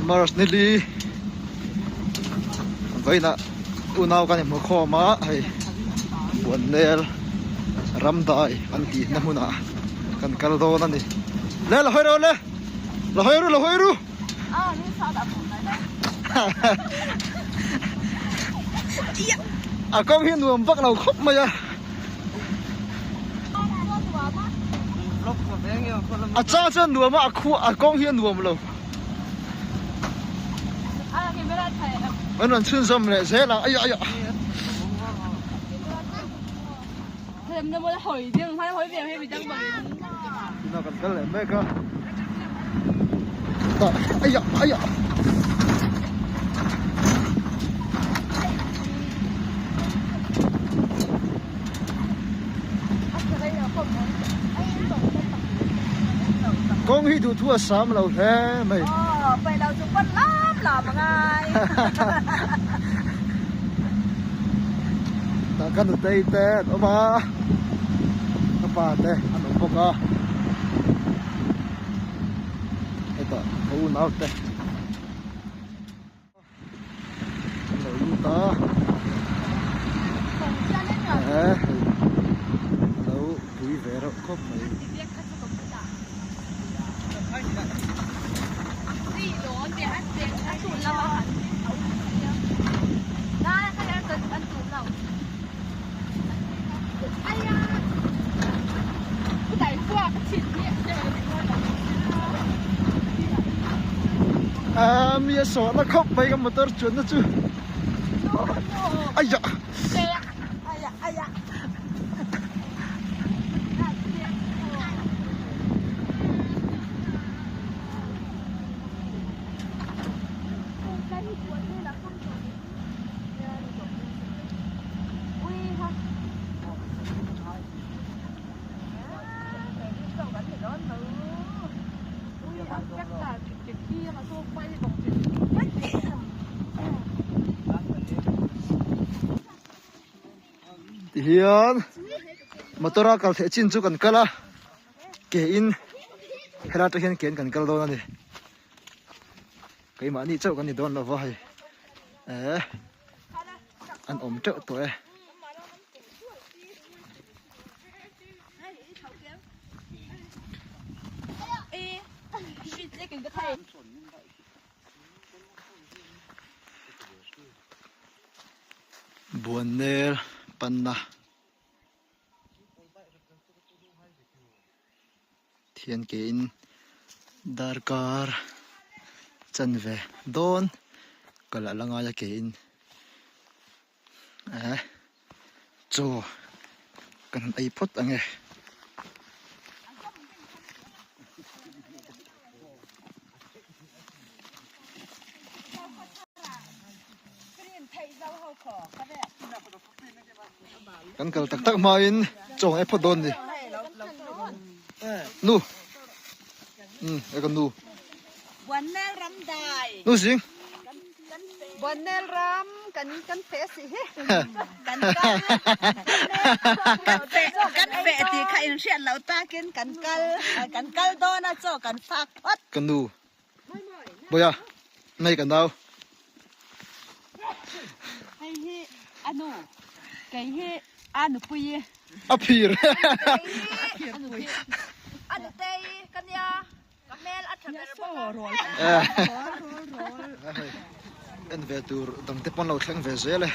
March nili vawiinah unau kan inhmu khawm a hei Buannel Ramdai an tihna hmunah kan kal dawn a ni. Le la hawi rawh le la hawi ru la hawi ru. A kawng hi nuam vak lo khawp mai a. A chang chuan nuam a, a khu a kawng hi a nuam lo. An rawn chhunzawm leh zel ang, aiah aiah. Tuna kan kal leh mek a. Tah aiah aiah. Kawng hi duhthu a sam lo hle mai. Tah ka nutei te an awm a, ka pa te an awm bawk a, hetah ka unau te. An lo lut a eh hei lo pui ve reuh khawp mai. A mi a sawh na khawp mai ka motor chuan na chu aiah Tihian motor a kal theih chin chu kan kal a ke in helai atang hian ke in kan kal dawn a ni keimahni chauh kan ni dawn lova hei eh an awm teuh tawh e. Buannel panna thian ke in darkar chanve dawn kal a la ngai a ke in. Eh chaw kan han ei phawt ang e. Kan kal tak tak hmain chaw an ei phawt dawn ni. Nu. Um e ka nu. Nu zing. Buannel ram kan kan feh a si hi. Kan kal kan feh kan feh ti kha in hriat lo takin kan kal kan kal dawn a chaw kan fak phawt. Ka nu Bawia nei ka nau. Hei hi a nu kei hi a nupui. A phir. A nutei ka nia. Ka hmel a tha ber bawk a. En ve tur dang te pawn lo thleng ve zel e.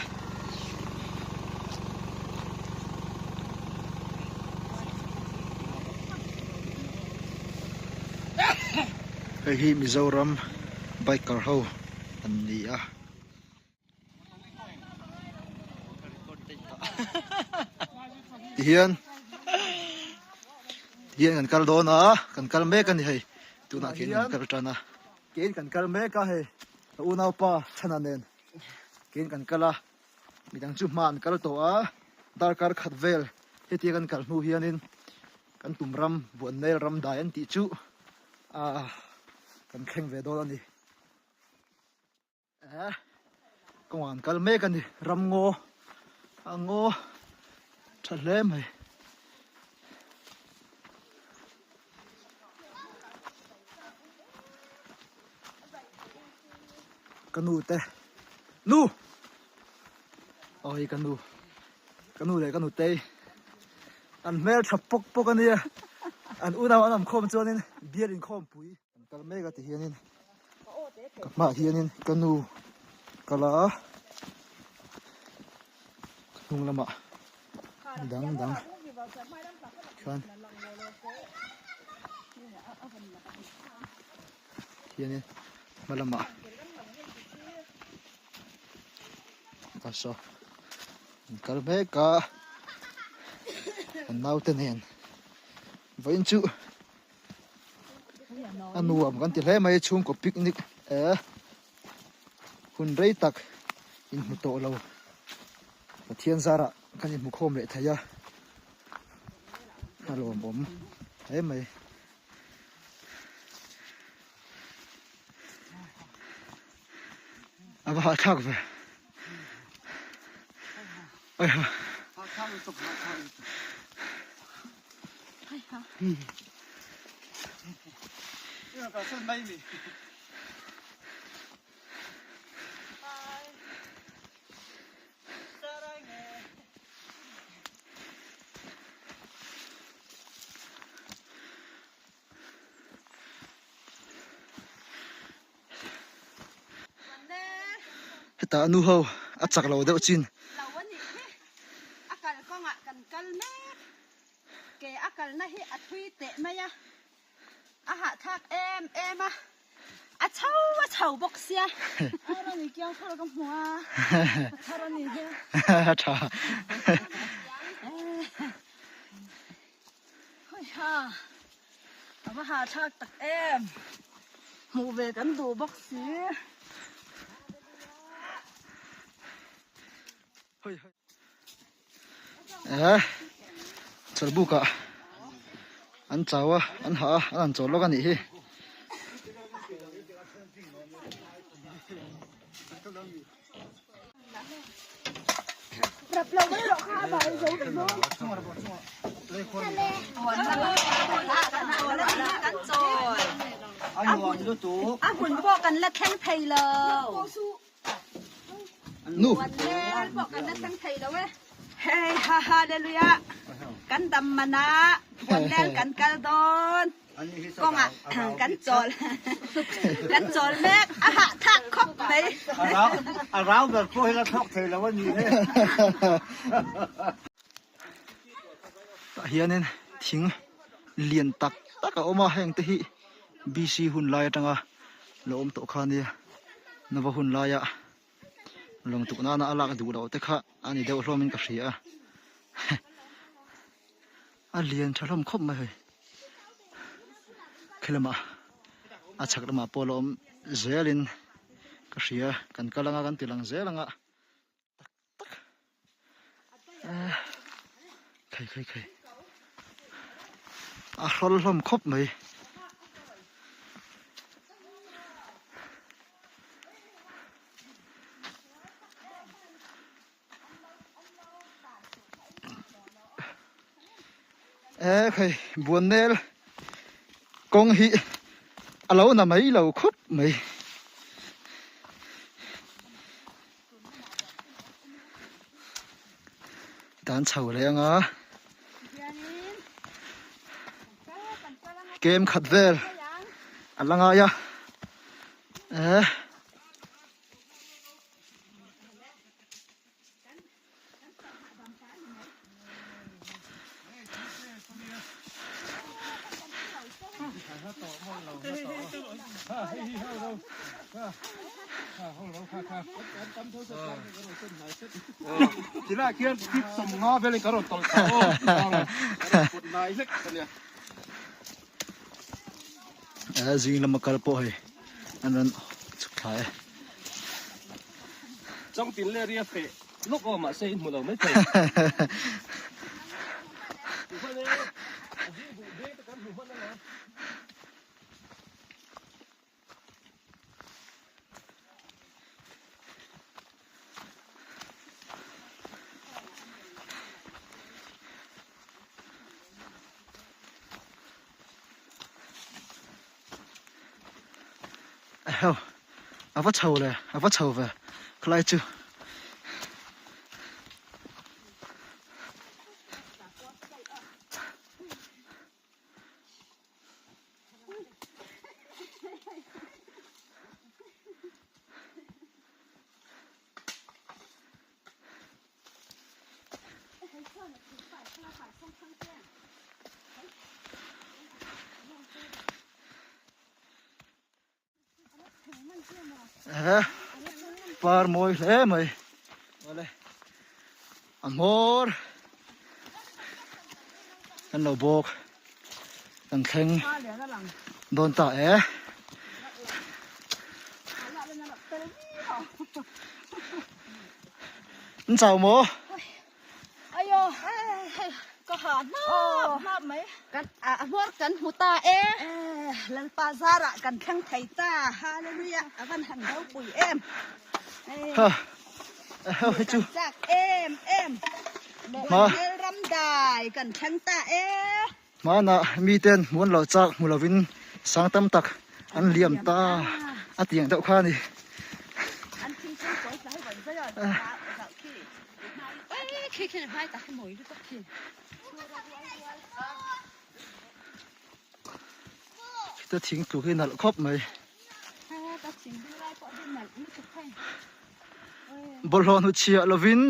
Hei hi Mizoram biker ho an ni a. Tihian tihian kan kal dawn a kan kal mek a ni hei tunah khian kan kal tan a kein kan kal mek a hei ka unaupa Thana nen kein kan kal a midang chu hma an kal tawh a darkar khat vel hetia kan kal hnu hianin kan tum ram Buannel ram dai an tih chu ah kan thleng ve dawn a ni. Eh kawngah an kal mek a ni ram ngaw a ngaw tha hle mai. Ka nu te nu aw hei ka nu ka nu leh ka nutei an hmel tha pawk pawk a nia an unau an awm khawm chuanin bial inkhawmpui an kal mek a ti hianin ka hmaah hianin ka nu kal a ka hnung lamah dang dang khian. Hianin hma lamah a saw an kal mek a an naute nen vawiin chu a nuam kan ti hle mai chhungkaw picnic eh hun rei tak inhmu tawh lo Pathian zarah kan inhmu khawm leh thei a a lawmawm hle mai. A va hahthlak ve. Oi ha. Hetah nu ho a chak lo deuh chin. Lo a nih hi a kal kawngah kan kal mek. Ke a kalna hi a thui teh mai a, a hahthlak em em a, a chho a chho bawk sia. Ar a ni kiang thar ka hmu a, a thar a nih hi. A tha. Hawiha, a va hahthlak tak em, hmuh ve kan duh bawk si. Eh, chawlhbuk ah an chau a, an hah a, an han chawl lawk a nih hi. A hmun pawh kan la thleng thei lo. Nu. Pawh kan la thleng thei lo e. Hei ha hallelujah. Kan dam mana buanlel kan kal dawn. Kawngah kan chawl kan chawl mek a hah thak khawp mai. A rau ber pawh hi la thawk thei lo a ni e. Tah hianin thing lian tak tak a awm a heng te hi BC hun lai atanga lo awm tawh kha ania Nova hun laia lawng tuk nana a lak duh loh te kha a ni deuh hlawmin ka hria a a lian tha hlawm khawp mai hei khi lamah a chhak lamah pawh la awm zelin ka hria kan kal anga kan ti lang zel anga tak tak khai khai khai a hrawl hlawm khawp mai. E khai buannel kawng hi a lo na mai lo khawp mai. Dan chho leh anga kem khat vel a la ngai a eh. Zing lama kal pawh hei an rawn chhuk thla e. Chawngtin leh ria feh lawk aw mahse i hmu lo mai thei. Eheu. A va chho le, a va chho ve khalai chu. Eh, par mawi hle mai awle a hmawr kan lo bawk kan thleng dawn ta e. An chau maw? Ayo, ka ha hnap hnap mai. Kan a hmawr kan hmu ta e. Lalpa zarah kan thleng thei ta. Hallelujah. A van han ropui em. Ha. Hei chu. Chak em em. Hmel ram dai kan thleng ta e. Hmanah miten hmuan lo chak hmu lovin sang tam tak an liam ta a tiang deuh kha a ni. Khita thing tluk hi nalh khawp mai. Bawlhhlawh hnuchhiah lovin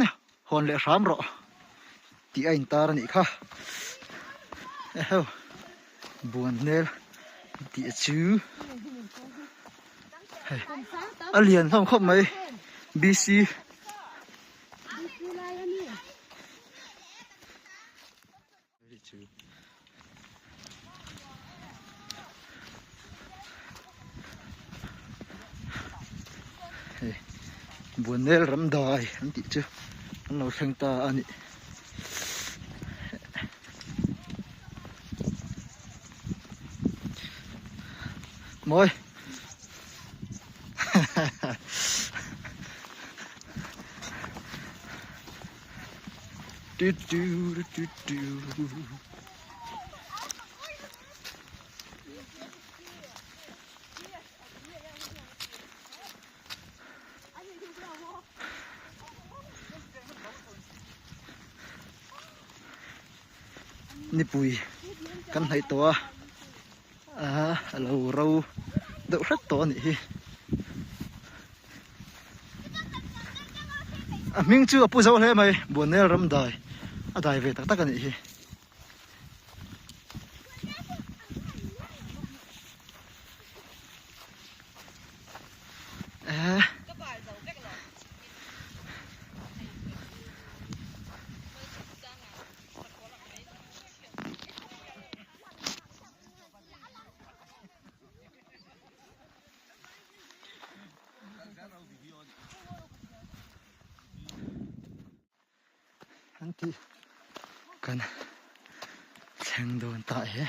Hawn leh hram rawh tih a intar a nih kha. Eheu buan hmel tih chu hei a lian hlawm khawp mai BC Hei Buanel ramdai an tih chu an lo thleng ta a ni. Mawi. Du du du du du. Nipui kan hnaih tawh a ah a lo ro deuh hret tawh a nih hi. A hming chu a pu zo hle mai Buanel ram dai a dai ve tak tak a nih hi. Eh. An tih kan thleng dawn ta e.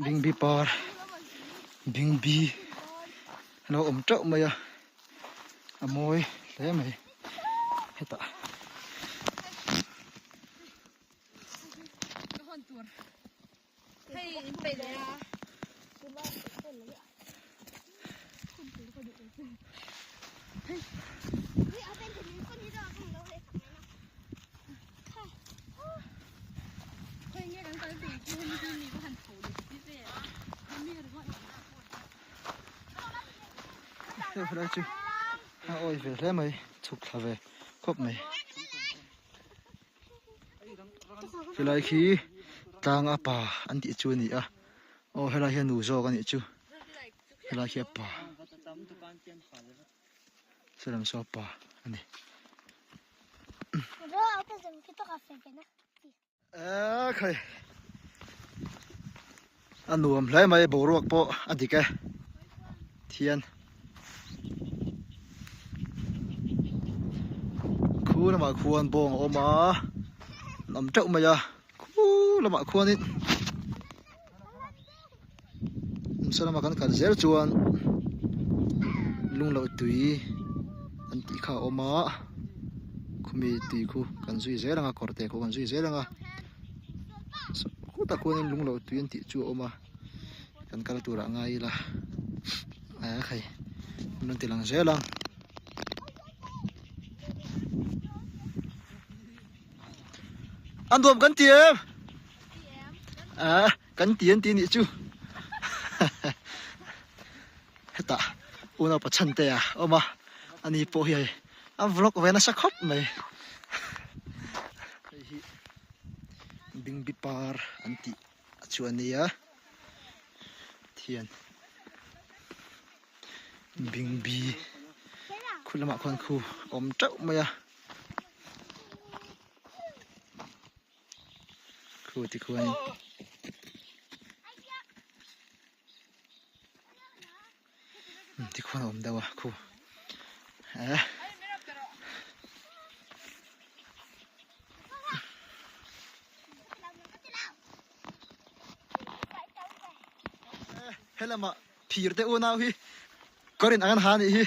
Bingbi par bingbi a lo awm teuh mai a a mawi hle mai hetah. Hei helai chu a awi ve hle mai chhuk thla ve khawp mai helai khi tlang a pa an tih chu a ni a aw helai hi a nu zawk a nih chu helai khi a pa saw lam saw a pa a ni. Eee khai a nuam hle mai boruak pawh a dik e thian khu lamah khuan bawng a awm a an awm teuh mai a khu lamah khuanin saw lama kan kal zel chuan lungloh tui an tih kha a awm a khumi tui khu kan zui zel ang a kawr te khu kan zui zel ang a khutah khuanin lungloh tui an tih chu a awm a kan kal turah a ngai ila a khai an rawn ti lang zel ang. A nuam kan ti em? A. Kan ti an ti nih chu hetah unau pachhan te a awm a ani pawh hi hei a vlog ve nasa khawp mai hei hi bingbi par an tih chu a nia thian bingbi khu lamah khuan khu a awm teuh mai a. Khu ti khuanin ti khuan a awm deuh a khu eh helamah phir te unau hi kawr in ang an ha anih hi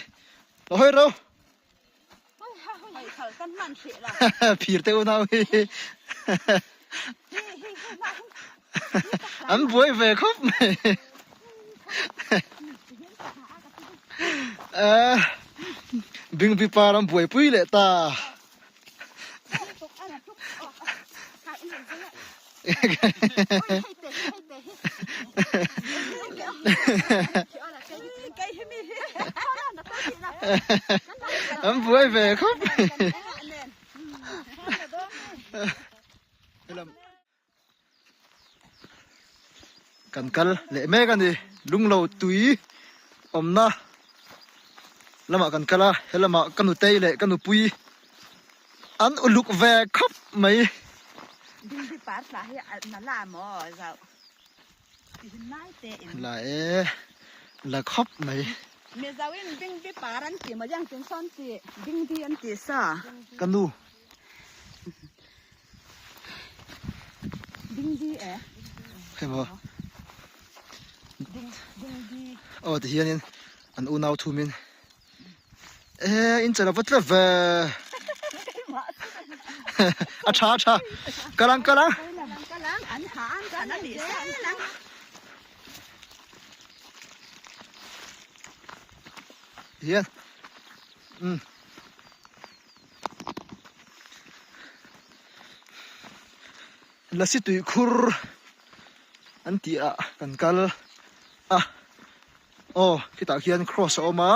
lo hawi ro. Phir te unau hi an buai ve khawp mai Bingbi par an buaipui leh ta. An buai ve khawp mai. Kan kal leh mek a ni lunglo tui awmna lamah kan kal a helamah ka nutei leh ka nupui an uluk ve khawp mai. La e la khawp mai. Ka nu. Hei maw aw ti hianin an unau thumin eh in chal a va tlep ve a tha a tha kalang kalang hian um Lasi tuikhur an tih ah kan kal a aw khitah khian cross a awm a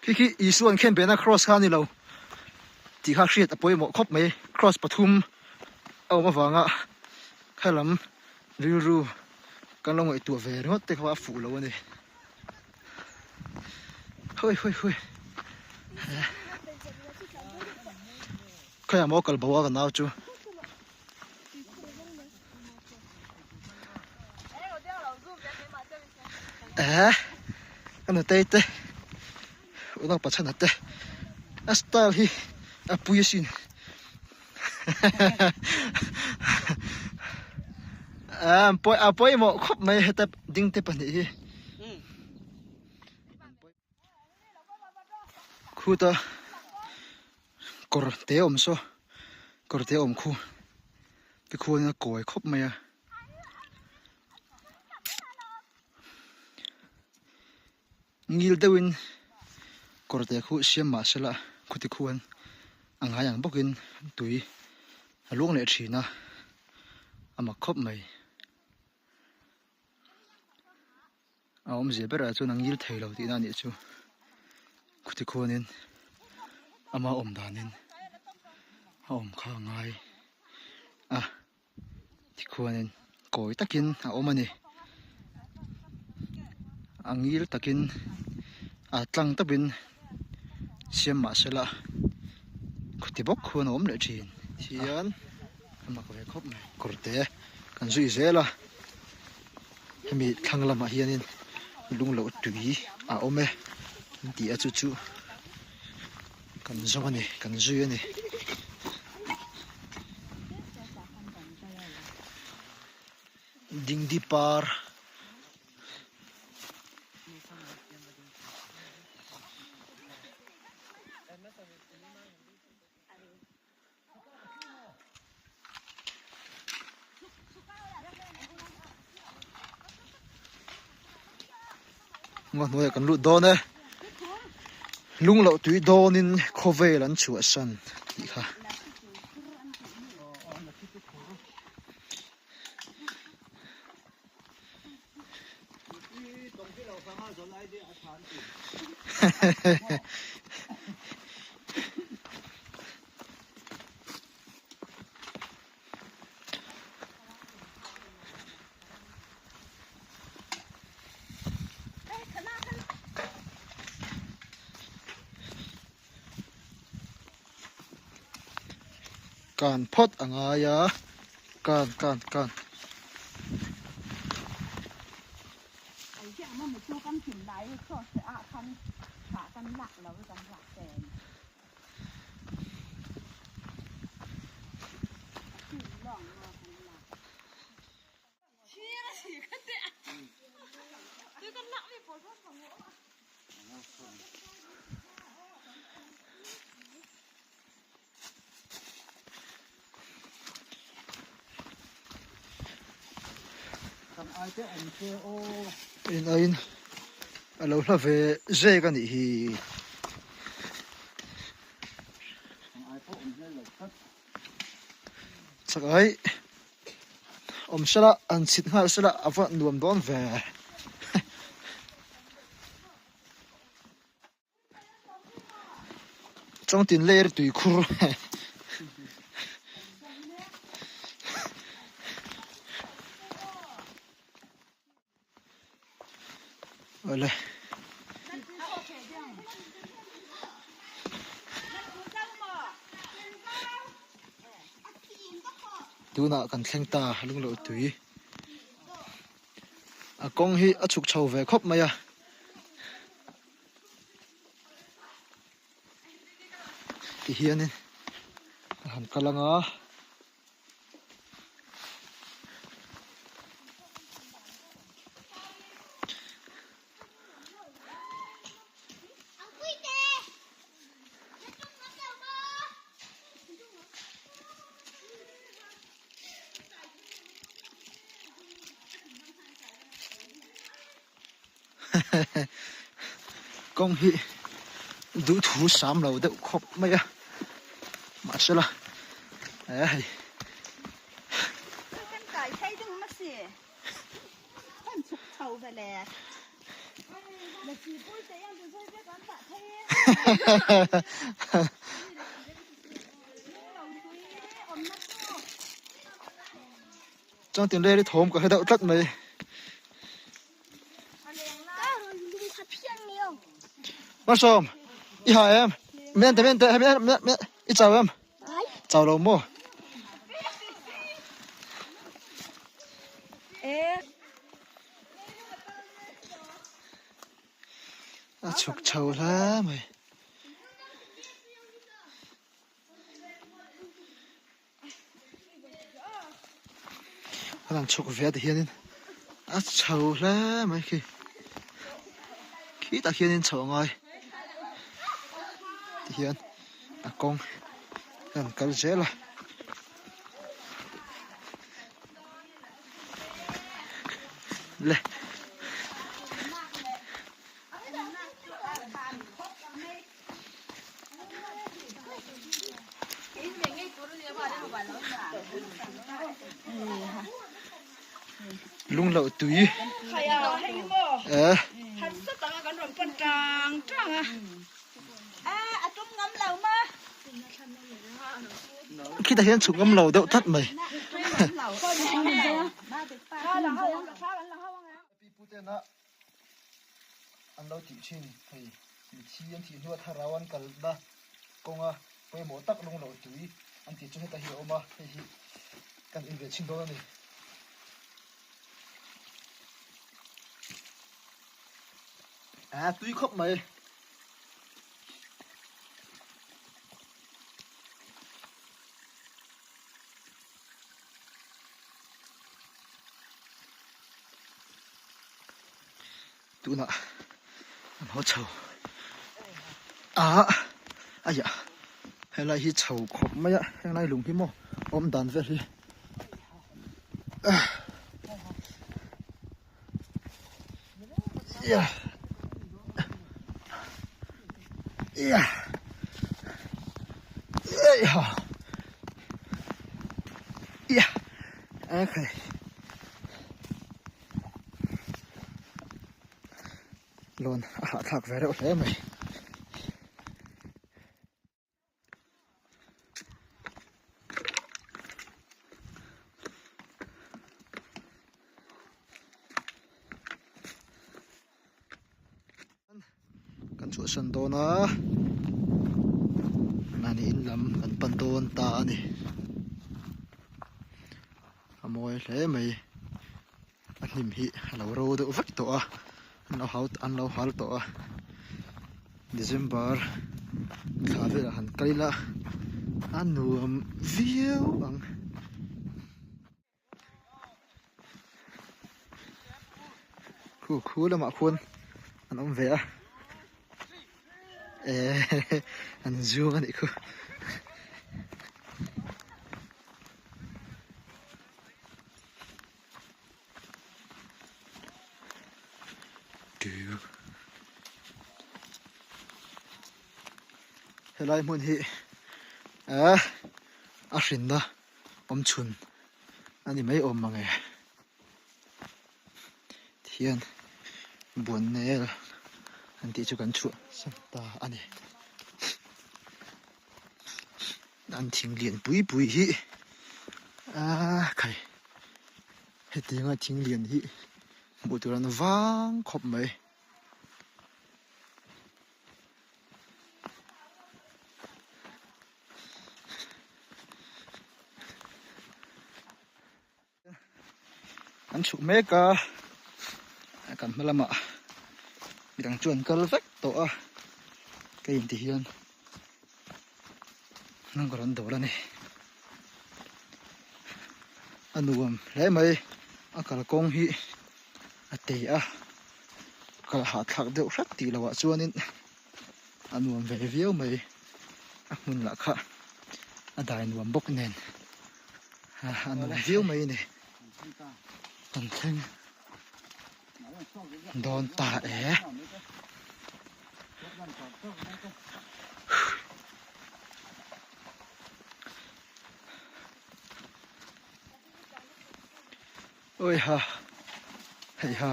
khi khi Isua an khen bena cross kha a ni lo tih kha hriat a pawimawh khawp mai cross pathum a awm avanga khalam rilru kan lo ngaihtuah ve ringawt te kha a fuh lo a ni. Hui hui hui Khawiah maw kal bo a ka nau chu Eh ka nutei te unau pachhana te a style hi a pui asin A pawimawh khawp mai heta ding te pahnih hi khuta kawr te awm saw kawr te awm khu tikhuan a kawi khawp mai a. Ngil deuhin kawr te khu siam mah sela khuti khuan a ngai ang bawkin tui a luang leh thin a, a mak khawp mai. A awmzia berah chuan a ngil thei lo tihna a nih chu khuti khuanin ama awm danin a awm kha a ngai a. Tikhuanin kawi takin a awm a ni. A ngil takin a tlang tawpin. Siam mah sela khuti bawk khuan a awm leh thin hian a mak ve khawp mai. Kawr te kan zui zel a hemi thlang lamah hianin lung loh tui a awm e an ti a chu chu kan zawng a ni kan zui a ni. Dingdi par. Ngaw hnuaiah kan lut dawn e lung loh tui dawnin khawvel an chhuahsan tih kha. Kan phawt a ngai a kan kan kan. In aiin a lo hla ve zek a nih hi. Chak ai. Awm sela an chhit nghal sela a va nuam dawn ve. Chawngtin ler tui khur. Awle. Tunah kan thleng ta lung loh tui. A kawng hi a chhuk chho ve khawp mai a. Tihianin a han kal anga. Kawng hi duhthu sam lo deuh khawp mai a mahsela eh hei. Chuan tinrel i thawm ka hre deuh tlat mai. Malsawm, i ha em? Men te, men te, men, men, men, i chau em? Chau lo maw? A chhuk chho hle mai. A lang chhuk ve ti hianin a chho hle mai khi khitah khianin chho a ngai ti hian a kawng a rawn kal zel a. Le. Lung loh tui eh khitah hian chhuk ngam lo deuh tlat mai. Pi pu tena an lo tih thin hei. Mithi an thih hnua thlarau an kalna kawnga pawimawh tak lung loh tui an tih chu heta hi a awm a, hei hi kan in ve chhin dawn a ni. A tui khawp mai. Tunah an haw chho a aiah helai hi chho khawp mai a henglai lung hi maw awm dan vel hi Lawn a hahthlak ve reuh hle mai. Kan chhuahsan dawn a, mahni in lam kan pan dawn ta a ni. A mawi hle mai. A hnim hi a lo ro deuh vek tawh a, an lo hau an lo hal tawh a. December thla velah han kal ila a nuam viau ang. Khu khu lamah khuan an awm ve a ehh an zung a nih khu. Helai hmun hi ehh a hrinna awm chhun a ni mai awm mange tihian buannel an tih chu kan chhuah san ta a ni an thing lian pui pui hi aaa khai hetianga thing lian hi hmuh tur an vang khawp mai. An chhuk mek a, kan hma lamah midang chu an kal vek tawh a, ka inti hian hnung ka rawn dawl a ni. A nuam hle mai, a kalkawng hi a tei a, kal hahthlak deuh hret tih loh ah chuanin a nuam ve viau mai, a hmun lah kha a dai nuam bawk nen a nuam viau mai a ni. Kan thleng dawn ta e. Oi ha hei ha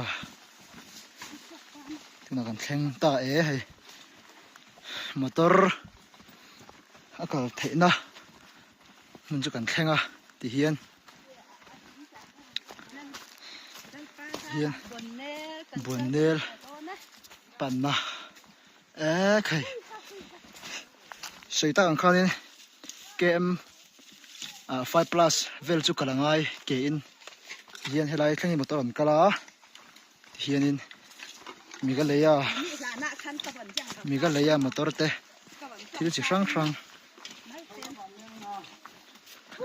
tunah kan thleng ta e hei motor a kal theihna hmun chu kan thleng a ti hian hian buannel panna ek hei sawi tak ang khanin km ah 5 plus vel chu kal angai ke in hian helai thleng hi motor an kal a tihianin Meghalaya Meghalaya motor te thil chi hrang hrang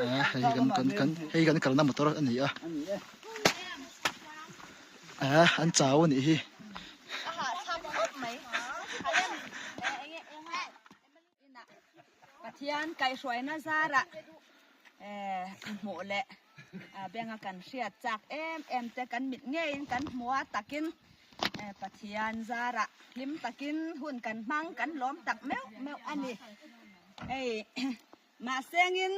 ah hei kan kan kan hei kan kalna motor a ni a ah an chau a nih hi. Pathian kaihhruaina zarah eh hmuh leh benga kan hriat chak em em te kan mit ngeiin kan hmu a takin eh Pathian zarah hlim takin hun kan hmang kan lawm tak meuh meuh a ni. Hei mahsengin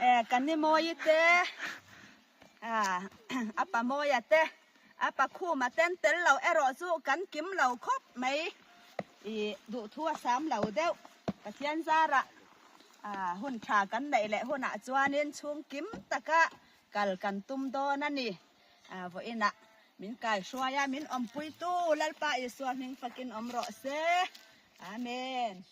eh kan ni mawi te ah a pa mawia te a pa khuma ten tel lo erawh chu kan kim lo khawp mai. Ih duhthu a sam lo deuh. Pathian zarah ah hun tha kan neih leh hunah chuanin chhung kim taka kal kan tum dawn a ni. Ah vawiinah. Min kai hruai a, min awmpui tu Lalpa Isua hming fakin awm rawh se. Amen.